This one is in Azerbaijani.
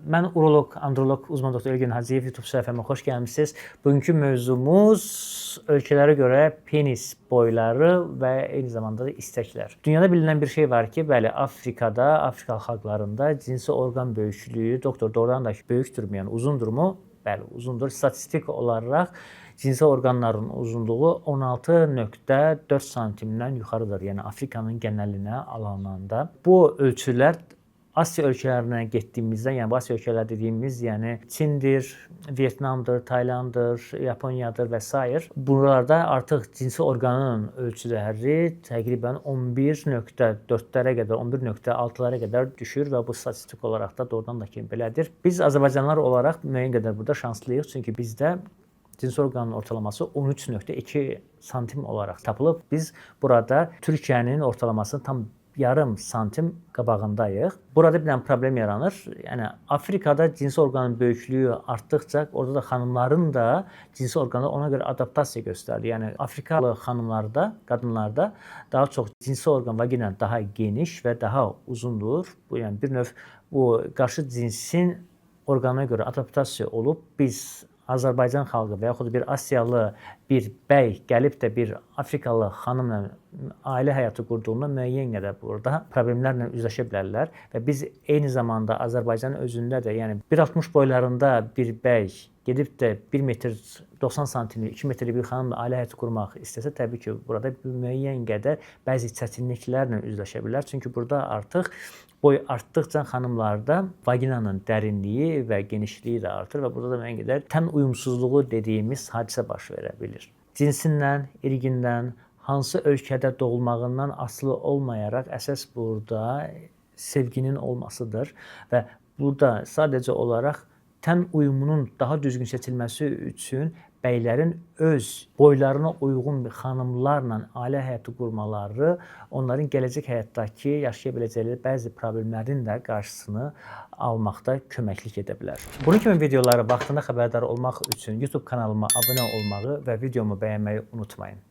Mən uroloq, androloq, uzman doktor Elgin Hacıyev, YouTube səhifəmə xoş gəlmisiniz. Bugünkü mövzumuz ölkələrə görə penis boyları və eyni zamanda da istəklər. Dünyada bilinən bir şey var ki, bəli, Afrikada, Afrika xalqlarında cinsi orqan böyüklüyü doktor doğrudan da böyükdürmü, yəni uzundurmu? Bəli, uzundur. Statistik olaraq cinsi orqanların uzunluğu 16.4 santimdən yuxarıdır. Yəni Afrikanın genəlinə alınanda bu ölçülər Asiya ölkələrinə getdiyimizdə, yəni bu Asiya ölkələri dediyimiz, yəni Çindir, Vyetnamdır, Taylanddır, Yaponiyadır və sair. Buralarda artıq cinsi orqanın ölçüləri təqribən 11.4-lərə qədər, 11.6-lara qədər düşür və bu statistik olaraq da doğrudan da ki belədir. Biz azərbaycanlılar olaraq müəyyən qədər burada şanslıyıq, çünki bizdə cinsi orqanın ortalaması 13.2 santim olaraq tapılıb. Biz burada Türkiyənin ortalamasının tam yarım santim qabağındayıq. Burada bir dənə problem yaranır. Yəni Afrikada cinsi orqanın böyüklüyü artdıqca orada da xanımların da cinsi orqanı ona görə adaptasiya göstərir. Yəni Afrikalı xanımlarda, qadınlarda daha çox cinsi orqan vagina daha geniş və daha uzundur. Bu yəni bir növ bu qarşı cinsin orqanına görə adaptasiya olub. Biz Azərbaycan xalqı və yaxud bir Asiyalı bir bəy gəlib də bir Afrikalı xanımla ailə həyatı qurduğunda müəyyən qədər burada problemlərlə üzləşə bilərlər və biz eyni zamanda Azərbaycanın özündə də, yəni 1.60 boylarında bir bəy gedib də 1 metr 90 santimlik, 2 metrlik bir xanımla ailə həyatı qurmaq istəsə, təbii ki, burada müəyyən qədər bəzi çətinliklərlə üzləşə bilər. Çünki burada artıq boy artdıqca xanımlarda vaginanın dərinliyi və genişliyi də artır və burada da müəyyən qədər tən uyumsuzluğu dediyimiz hadisə baş verə bilir. Cinsindən, irqindən, hansı ölkədə doğulmağından asılı olmayaraq əsas burada sevginin olmasıdır və burada sadəcə olaraq tən uyumunun daha düzgün seçilməsi üçün bəylərin öz boylarına uyğun bir xanımlarla ailə həyatı qurmaları onların gələcək həyatdakı yaşaya biləcəkləri bəzi problemlərin də qarşısını almaqda köməklik edə bilər. Bunun kimi videoları vaxtında xəbərdar olmaq üçün YouTube kanalıma abunə olmağı və videomu bəyənməyi unutmayın.